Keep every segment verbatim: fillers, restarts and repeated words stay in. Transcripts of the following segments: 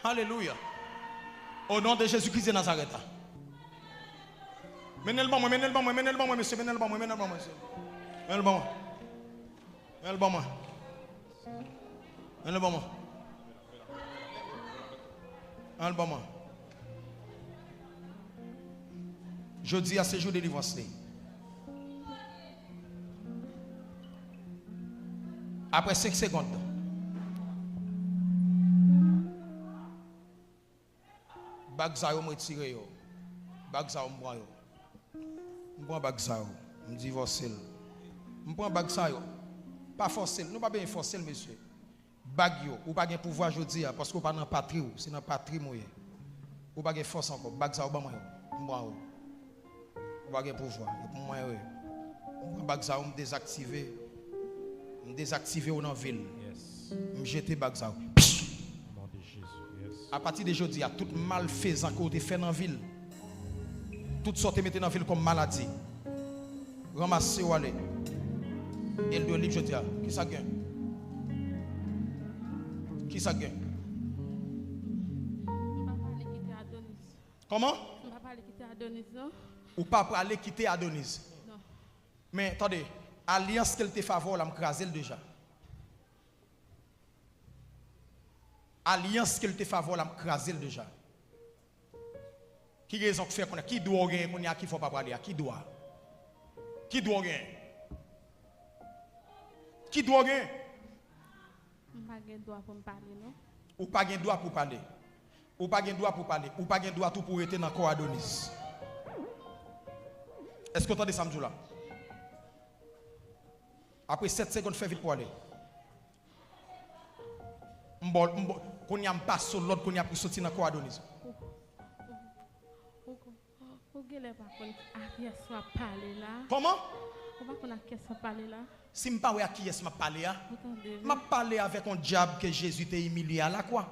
Alelouya. O non de Jezi Kris de Nazarèt la. Mennen l ban mwen, mennen l ban mwen, mennen l ban mwen, mesye, mennen l ban mwen, mennen l ban mwen, mesye. Mennen l ban mwen. Mennen l ban mwen. Mennen l ban mwen. Mennen l ban mwen. Jodi a se jou delivrans li. Apre senk segonn, bag sa yo, m retire yo. Bag sa yo, m pran yo. M pran bag sa yo. M divòse l. M pran bag sa yo. Pa fòse l. Nou pa bezwen fòse l, mesye. Bag yo. Ou pa gen pouvwa jodi a, paske w pa nan patri w. Se nan patri m ou ye. Ou pa gen fòs ankò. Bag sa yo, ban mwen yo. M pran yo. Ou pa gen pouvwa. E pou mwen yo ye. M pran bag sa yo, m dezaktive. M dezaktive w nan vi l. Yes. M jete bag sa yo. Au nom de Jésus. Yes. Apati de jodi a, tout malfezan ke w te fè nan vi l, tout sa w te mete nan vi l kòm maladi, ranmase yo ale. E l dwe lib jodi a. Kisa k gen? Kisa k gen? M pa pale kite Adonis. Kòman? M pa pale kite Adonis, non. Ou pa prale kite Adonis. Non. Men, tande, alyans ke l te fè avè w la, m kraze l deja. Alyans ke l te fè avè w la, m kraze l deja. Ki rezon k fè kounye a? Ki dwa w genyen kounye a ki fè w pa prale a? Ki dwa? Ki dwa w genyen? Ki dwa w genyen? M pa gen dwa pou m pale, non. Ou pa gen dwa pou pale. Ou pa gen dwa pou pale. Ou pa gen dwa tou pou rete nan kò Adonis. Èske w tande sa m di w la? Apre sèt segonn, fè vit pou ale. M ba w, m ba w, kounye a m pase w lòd kounye a pou soti nan kò Adonis. Ou, ou, ou, ou genlè pa konn ak kiyès w ap pale la. Kòman? Ou pa konn ak kiyès w ap pale la. Si m pa wè ak kiyès m ap pale a, ou tande, wi, m ap pale avèk yon dyab ke Jezi te imilye a lakwa.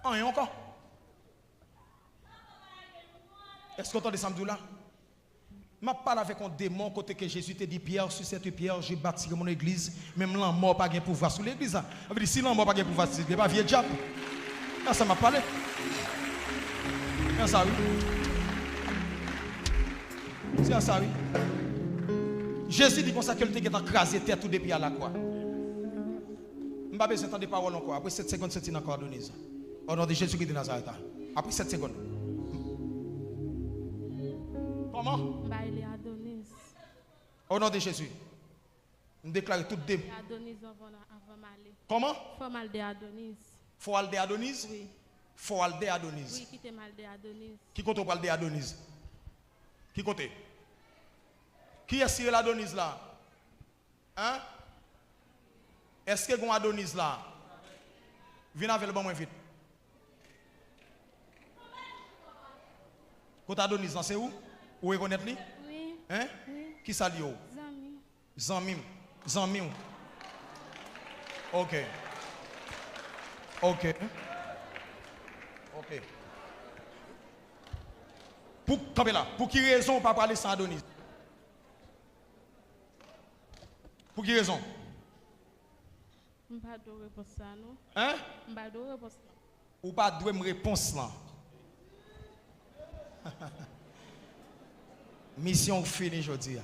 Anyen ankò. Èske w tande sa m di w la? M ap pale avèk yon demon kote ke Jezi te di, Pierre, sur cette pierre, je bâtirai mon église. Menm lanmò pa gen pouvwa sou legliz la. Sa vle di, si lanmò pa gen pouvwa sou legliz, e pa vye dyab. Se a sa m ap pale. Se a sa, wi. Se a sa, wi. Jezi di konsa ke l te gentan kraze tèt ou depi a lakwa. M pa bezwen tande pawòl ankò. Apre sèt segonn, soti nan kò Adonis. O non de Jezi Kris de Nazarèt la. Apre sèt segonn. Kòman? M pa rele Adonis. O non de Jezi. M deklare tout de... Adonis anvan, anvan m ale. Kòman? Fò m al de Adonis. Fò w al de Adonis? Wi. Fò w al de Adonis. Wi, kite m al de Adonis. Ki kote w pral de Adonis? Ki kote? Kiyès ki rele Adonis la? Hein? Èske gon Adonis la? Vin avè l ban mwen vit. Kote Adonis lan, se ou? Ou rekonèt li? Wi. Hein? Wi. Kisa l ye w? Zanmi. Zanmi m. Zanmi w. Ok. Ok. Ok. Pou, kanpe la. Pou ki rezon w pa prale san Adonis? Pou ki rezon? M pa dwe w repons sa, non. Hein? M pa dwe w repons sa. Ou pa dwe m repons lan. Misyon w fini jodi a.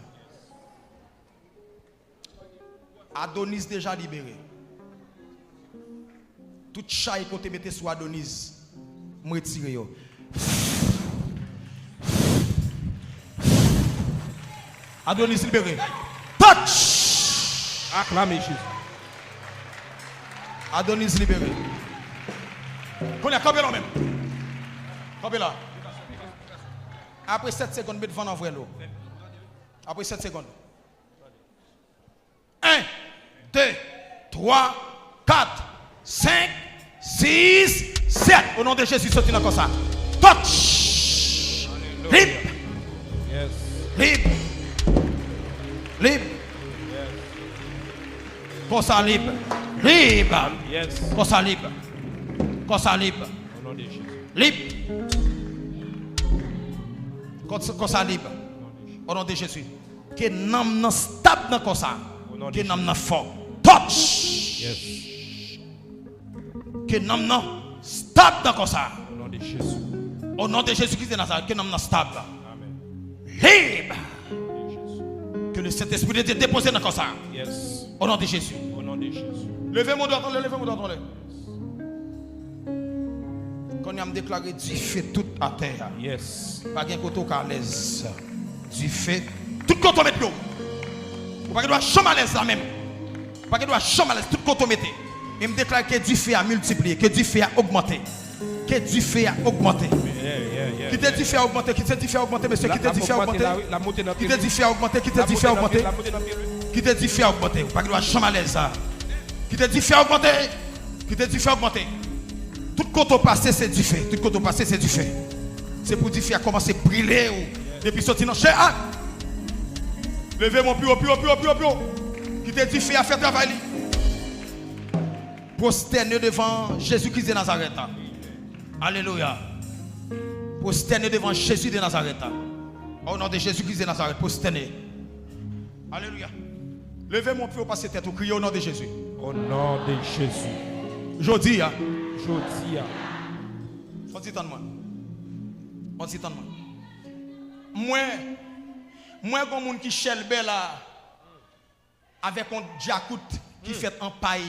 Adonis deja libere. Tout chay ke w te mete sou Adonis, m retire yo. Adonis libere. Touch! Aklame Jezi. Adonis libere. Kounye a, kanpe la w menm. Kanpe la. Apre sèt segonn, met van nan vwèl ou. Apre sèt segonn. En, de, twa, kat, senk, sis, sèt. O non de Jezi, soti nan kò sa. Touch! Lib! Yes. Lib! Lib! Yes. Kò sa lib! Lib! Yes. Kò sa lib! Kò sa lib! O non de Jezi. Lib! Kò, kò sa lib! O non de Jezi. Ke nanm nan stab nan kò sa. O non de Jezi. Ke nanm nan fò. Touch! Yes. Ke nanm nan stab nan kò sa. Au nom de Jésus. O non de Jezi Kris de Nazarèt, ke nanm nan stab. Amen. Lib. Ke le Sentespri de Dye depoze nan kò sa. Yes. O non de Jezi. Au nom de Jésus. Leve men w dwat anlè, leve men w dwat anlè. Kounye a m deklare dife tout atè a. Yes. Pa gen kote w ka alèz. Dife tout kote w met pye w. Ou pa gen dwa janm alèz la menm. Ou pa gen dwa janm alèz tout kote w mete. E m deklare ke dife a miltipliye, ke dife a ogmante. Ke dife a ogmante. Yeah, yeah, yeah, yeah. Kite dife a ogmante, kite dife a ogmante, mesye, kite dife a ogmante. Kite dife a ogmante, kite dife a ogmante. Kite dife a ogmante. Ou pa gen dwa janm alèz sa. Kite dife a ogmante. Kite dife a ogmante. Tout kote w pase, se dife. Tout kote w pase, se dife. Se pou dife a kòmanse brile w. Depi soti nan chè a. Leve men w pi wo, pi wo, pi wo, pi wo, pi wo. Kite dife a fè travay li. Pwostène devan Jezi Kris de Nazarèt. Alelouya. Pwostène devan Jezi de Nazarèt. O non de Jezi Kris de Nazarèt, pwostène. Alelouya. Leve men w pi wo pase tèt ou, kriye o non de Jezi. Au nom de Jésus. Jodi a. Jodi a. Fò di tann mwen. Fò di tann mwen. Mwen, mwen gon moun ki chèlbè la avèk yon djakout ki fèt an pay.